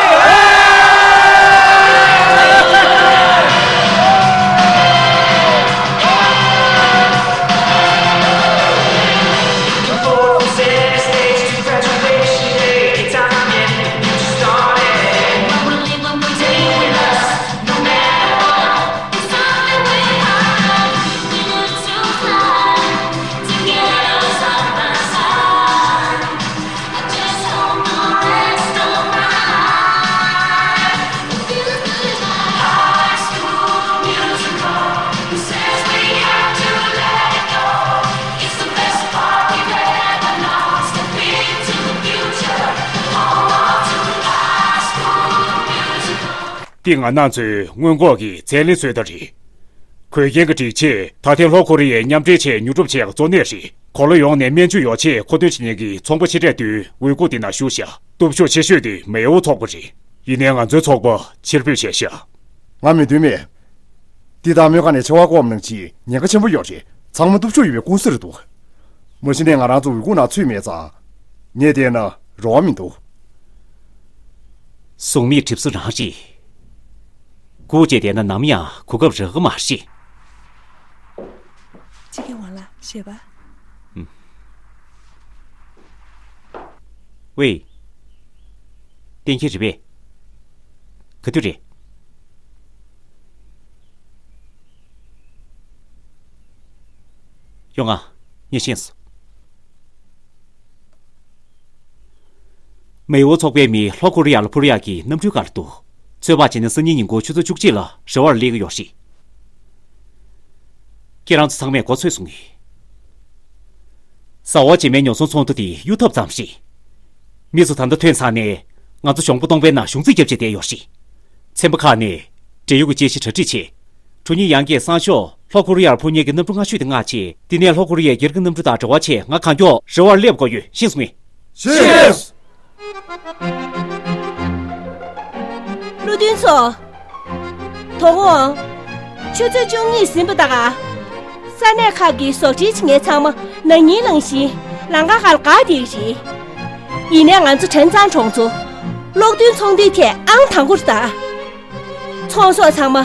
འདི་ང་རང་ཚོའི་སྔོན་འགོག་གི་ཚད་ལེན་བཟོ་གྲྭ་རེད། གོས་རྒྱན་གྱི་སྒྲིག་ཆས། ད་ཐེངས་ལྷོ་ཀོ་རི་ཡའི་མཉམ་འབྲེལ་ཆེད་ཉོ་སྒྲུབ་བྱེད་ཡག་གཙོ་གནད་རེད། གོ་ལ་ཡོངས་ནས་སྨན་བཅོས་ཡོ་ཆས་མཁོ་འདོན་བྱེད་མཁན་གྱི་ཚོང་པ་ཆེ་གྲས་དེའི་འོས་སྐུགས་འདི་ན་ཞུགས་བཞག་སྟོབས་ཤུགས་ཆེ་ཤོས་དེ་མེའོ་ཚོགས་པ་རེད། ཡིན་ནའི་ང་ཚོའི་ཚོགས་པ་ཕྱིར་འབུད་བྱས་ཤག་ང་མི་འདོད་མེད། འདི་དང་སྨན་ཁང་ནས་ཆེ་བ་བསྐོར་བ་ནང་བཞིན་ཉེན་ཁ་ཆེན་པོ་ཡོད་རེད། ཚང་མ་སྟོབས་ཤུགས་ཡོད་པའི་ཀུང་སི་རེད་འདུག་མ་གཞི་ནས་ང་རང་ཚོ་འོས་སྐུགས་ནང་ཚུད་མེད་ཙང་། ངས་བལྟས་ན་རོགས་པ་མི་འདུག་ཟུང་མིག་གྲིབ་སོ་རང་རེད། སྒུག་བྱས་བསྡད་ན་ནམ་ཡང་གོ་སྐབས་རག་གི་མ་རེད། ཅི་གི་ཝང་ལགས་ཞེས་པ། ཝེ། གཏན་འཁེལ་རེད་པས། ག་དུས་རེད། ཡོང་ང་། ངས་ཤེས་སོང་། མེའོ་ཚོགས་པའི་མི་ལྷོ་ཀོ་རི་ཡ་ལ་འཕུར་ཡག་གི་གནམ་གྲུའི་སྒང་ལ་འདུག་ཚོད་དཔག་བྱས་ན་སང་ཉིན་ཉིན་གུང་ཆུ་ཚོད་བཅུ་གཅིག་ལ་རི་བོར་སླེབས་ཀྱི་ཡོད་རེད། ཁྱེད་རང་ཚོ་ཚང་མས་མགོ་ཚོས་སོང་ངས། ཟ་འོག་བྱེ་མའི་ཉོ་ཚོང་ཚོགས་འདུ་དེ་གཡུག་ཐབས་ཙམ་རེད། མི་ཚོ་ད་ལྟ་ཐོན་ཚར་ནས་ང་ཚོ་གཞོང་པ་སྟོང་པའི་ནང་གཞུང་རྩིས་བརྒྱབ་བྱས་བསྡད་ཡོད་རེད། ཚན་པ་ཁག་ནས་འབྲེལ་ཡོད་ཀྱི་དཔྱད་གཞི་གྲ་སྒྲིག་བྱས། གྲོ་ཉིན་ཡང་བསྐྱར་སང་ཞོགས་ལྷོ་ཀོ་རི་ཡར་འཕུར་མཁན་གྱི་གནམ་གྲུ་སྔ་ཤོས་དེ་མངགས་བྱས། དེ་ནས་ལྷོ་ཀོ་རི་ཡའི་སྒེར་གྱི་གནམ་གྲུ་དང་འབྲེལ་བ་བྱས། ང་གང་མགྱོགས་རི་བོར་སླེབས་དགོས་ཡོད། ཤེས་སོང་ངས། ཤེས། བློ་མཐུན་ཚོ། དོ་དགོང་ཆུ་ཚོད་བཅུ་གཉིས་ཟིན་པ་དང་། ས་གནས་ཁག་གི་ཟོག་འགྲེམས་བྱེད་མཁན་ཚང་མ་ན་ནིང་ནང་བཞིན་ལམ་ཁ་སྒང་ལ་འགག་བསྡད་ཀྱི་རེད། ཡིན་ནའི་ང་ཚོ་ཁྲེན་ཚང་གྲོང་ཚོ་གློག་རྡུལ་ཚོང་འདུས་ཐད་ཨང་དང་པོ་རེད་ད། ཚོང་ཟོག་ཚང་མ་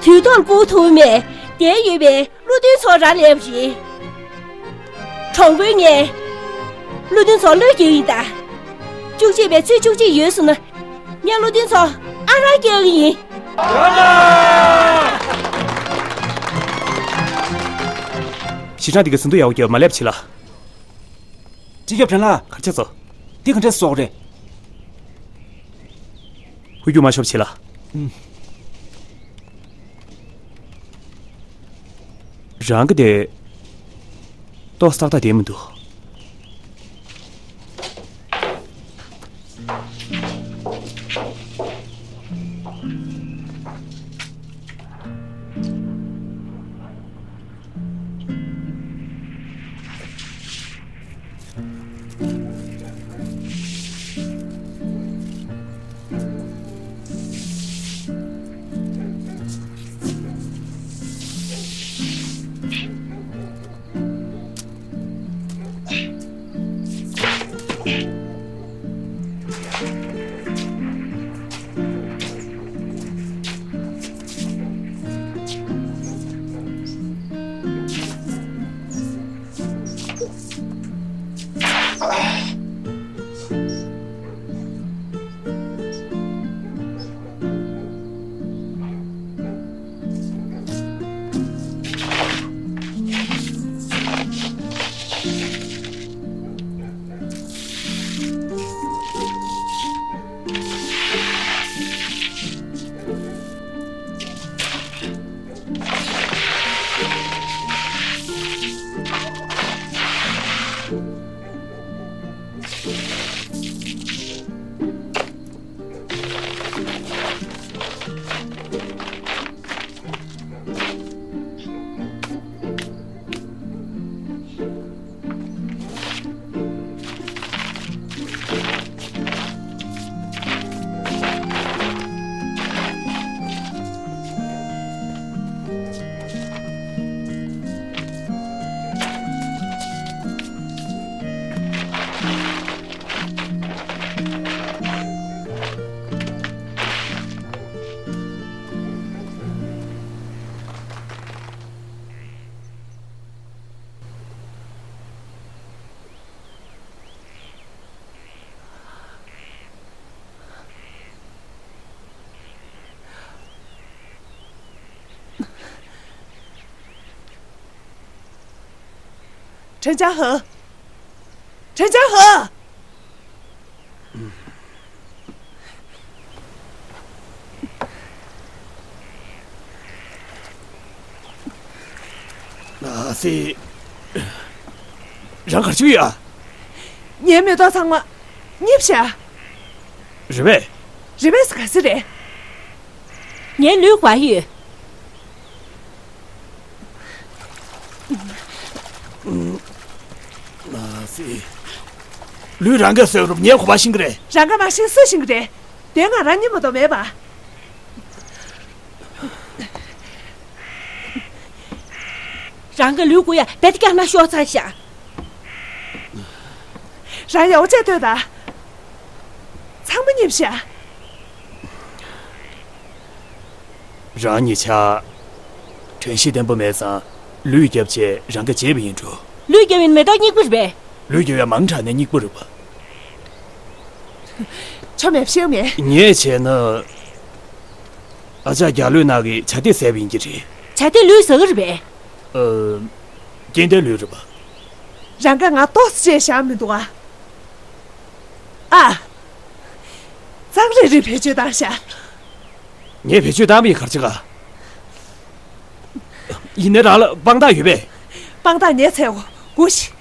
དུས་ཐོག་ལ་སྤུག་ཐུབ་མེད་བསྡད་ཡོད་པའི་བློ་མཐུན་ཚོ་རག་ལས་པ་རེད། གྲོང་དཔོན་ངས་བློ་མཐུན་ཚོར་བློས་འགེལ་ཡིན་ད། བཅུ་གཅིག་པའི་ཚེས་བཅུ་གཅིག་ཡོལ་སོང་ན། ངས་བློ་མཐུན་ཚོར་ཨང་རག་སྐྱེལ་གི་ཡིན། གཞིས་ཆགས་འདི་ག་ཟིན་ཐོ་ཡག་པོ་རྒྱབ། མ་ལབ་བྱེད་ལ། སྤྱི་ཁྱབ་ཕྲན་ལགས། ག་རེ་བྱས་སོང་། འདི་ག་འདྲས་བཟོ་དགོས་རེད། ཧུ་རྒྱུག་མ་ཤོར་བྱེད་ལ། ཨུམ། རང་གི་དེ་ཏོག་ཙམ་ཏག་ཏག་བསྡད་མི་འདུག་ཁྲེན་ཅང་ཧེ། ཁྲེན་ཅང་ཧེ། ན་སི། རང་ག་རེ་བྱེད་ཀྱི་ཡོད། ངའི་མེ་ཏོག་ཚང་མ་རྙིད་ཤག། རེད་པས། རེད་པས་ཟེར་ག་ཟེ་རེད། ངའི་ལུས་བ་ཡོད། ན་སི། ལུས་རང་གིས་གསོས་རུབ་ངས་གོ་བ་ཤེས་ཀྱི་རེད། རང་གིས་མ་ཤེས་སུས་ཤེས་ཀྱི་རེད། དེ་ང་རང་གཉིས་མ་གཏོགས་མེད་པ། རང་གི་ལུས་ཀུ་ཡ་བེད་ཀྱང་མ་ཤོར་ཚར་ཤག། རང་ཡག་པོ་བྱས་ལྟོས་དང་། ཚང་མ་རྙིད་ཤག། རང་གཉིས་ཆ། དྲན་ཤེས་བརྟན་པོ་མེད་ཙང་ལུས་བརྒྱབ་བྱས་རང་གིས་བརྗེད་པ་ཡིན་འགྲོ། ལུས་བརྒྱབ་ཡིན་མེ་ཏོག་རྙིད་པོ་རེད་པས། ལུས་བརྒྱབ་ཡ་མང་དྲགས་ནས་རྙིད་པོ་རེད་པ། ཆོ་མེད་ཤེས་མེད། ངས་བྱས་ན། ཨ་ཅག་རྒྱ་ལོས་ནག་གི་བྱ་དེ་ཟས་པ་ཡིན་གྱི་རེད། བྱ་དེ་ལུས་ཟ་གི་རེད་པས། ཨ། རྐྱེན་དེ་ལུས་རེད་པ། རང་གིས་ང་ཏོག་ཙམ་བཤད་བཞག་མི་འདུག་ཨ། ཨ། གཙང་རིང་རིང་བེད་སྤྱོད་བཏང་ཤག། ངས་བེད་སྤྱོད་བཏང་བ་ཡིན་ག་རེ་བྱེད་ག། ཡིན་ནའི་རང་ལ་དཔང་རྟགས་ཡོད་པས། དཔང་རྟགས་ངས་འཚོལ་གོ་དགོས་ཤིག།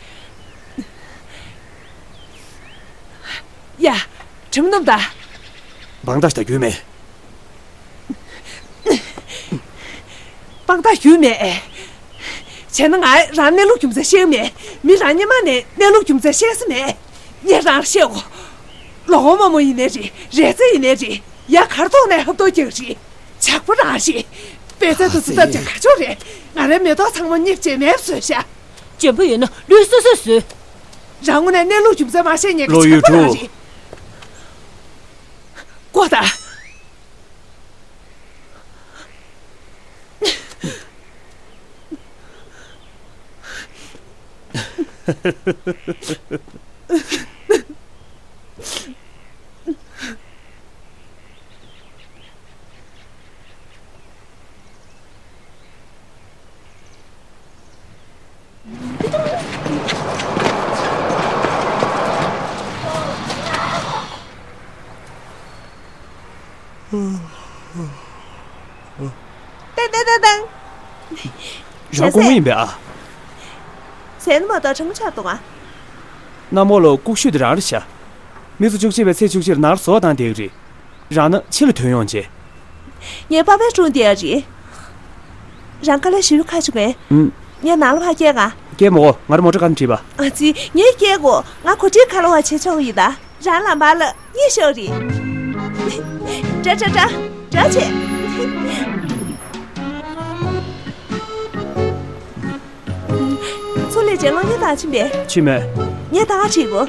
ཡ། དྲི་མ་སྣོམ་དང་། དཔང་རྟགས་ཞིག་ད་རྒྱུས་མེད། དཔང་རྟགས་རྒྱུས་མེད། བྱས་ན་ང་རང་གནས་ལུགས་རྒྱུ་མཚན་ཤེས་ཀྱི་མེད། མི་རང་སྔོན་མ་ནས་གནས་ལུགས་རྒྱུ་མཚན་ཤེས་ས་མེད། ངས་རང་ལ་བཤད་གོ། ལོ་འོ་མ་མོ་ཡིན་ནའི་རེད། རས་རྩེ་ཡིན་ནའི་རེད། ཡ་གར་ཐོག་ནས་ཧབ་ཐོག་རྒྱག་རེད། ཇག་པ་རང་རེད། དཔེ་ཆ་དེ་ཚོ་ལྟ་བྱ་ག་ཆོག་རེད། ང་རའི་མེ་ཏོག་ཚང་མ་རྙིད་བྱས་མེད་པ་བཟོས་ཤག། འཇོན་པོ་ཡོད་ན་ལུས་སོ་སོས་བཟོས། རང་ངོས་ནས་གནས་ལུགས་རྒྱུ་མཚན་མ་ཤེས་མཁན་གྱི་ལོ་ཇག་ཡུས་པ་རང་ཀྲུའུ། རེད། ཀོ་ད། ཏན་ཏན་ཏན་ཏན། རང་ལྐུགས་མ་ཡིན་པས་ཨ། ཟས་ནི་མ་གཏོགས་གྲང་མོ་ཆགས་འདུག་ཨ། གནམ་འོག་ལ་ལྐུགས་ཤོས་དེ་རང་རེད་ཤག། མི་ཚོ་བཅུ་གཅིག་པའི་ཚེས་བཅུ་གཅིག་ནར་བཟོ་བཏང་བསྡད་ཀྱི་རེད། རང་ན་ཕྱི་ལ་ཐོན་ཡོང་བྱས། ངའི་པ་ཕའི་སྒྲུང་དེ་ཡང་རེད། རང་དཀའ་ལས་ཞེ་པོ་ཁག་བྱུང་ངས། ཨུམ། ངས་ནང་ལ་ཕར་སྐྱེལ་ག། སྐྱེལ་མི་དགོས། ང་རང་མོ་ཊ་ཁ་ནས་ཁྲིད་པ། ཨ་ཙི། ངས་སྐྱེལ་དགོས། ང་གོ་སྒྲིག་ཁ་ལོ་བ་བྱེད་ཆོག་གི་ཡིན་ད། རང་ལམ་བར་ལ་གཉིད་ཤོར་རེད། འདྲ་འདྲ་འདྲ་འདྲ་བྱེད། ཚུར་སླེབས་རྗེས་གློག་བརྙན་ལྟ་ཕྱིན་པས། ཕྱིན་མེད། ངས་ད་ག་བྱེད་དགོས།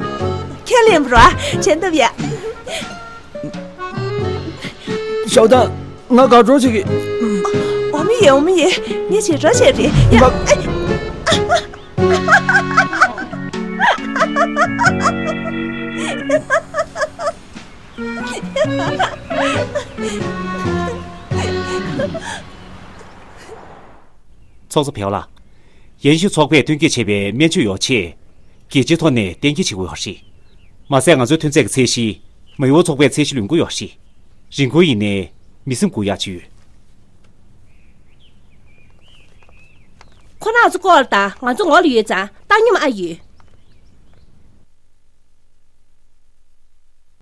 ཁས་ལེན་པ་རོ། བྱེད་ཐུབ་ཡ། ཞའོ་ཏང་། ང་དགའ་སྤྲོ་བྱེད་ཀྱི། འོ་མི་ཡེ། འོ་མི་ཡེ། ངས་བྱེད་སྤྲོ་བྱེད་རེད་ཡ། ང་ཚོགས་གཙོ་བེའོ་ལགས། ཡན་ཤུ་ཚོགས་པས་སྟོན་སྐྱེལ་བྱས་པའི་སྨན་བཅོས་ཡོ་ཆས། རྒྱལ་སྤྱིའི་ཐོག་ནས་གཏན་འཁེལ་བྱེད་དགོས་པ་རེད། མ་ཟད་ང་ཚོའི་ཐོན་རྫས་ཀྱི་ཚད་གཞི། མེའོ་ཚོགས་པའི་ཚད་གཞི་ལོན་དགོས་ཡོད་རེད། རིན་གོང་ཡིན་ནའི་མི་སེམས་འགུག་ཡག་ཅིག་ཡོད། ཁོ་རང་ཚོ་སྐོར་དང་ང་ཚོ་ངོ་ལ་ཡོད་ཙང་བཏང་སྙོམས་ཨ་ཡོད།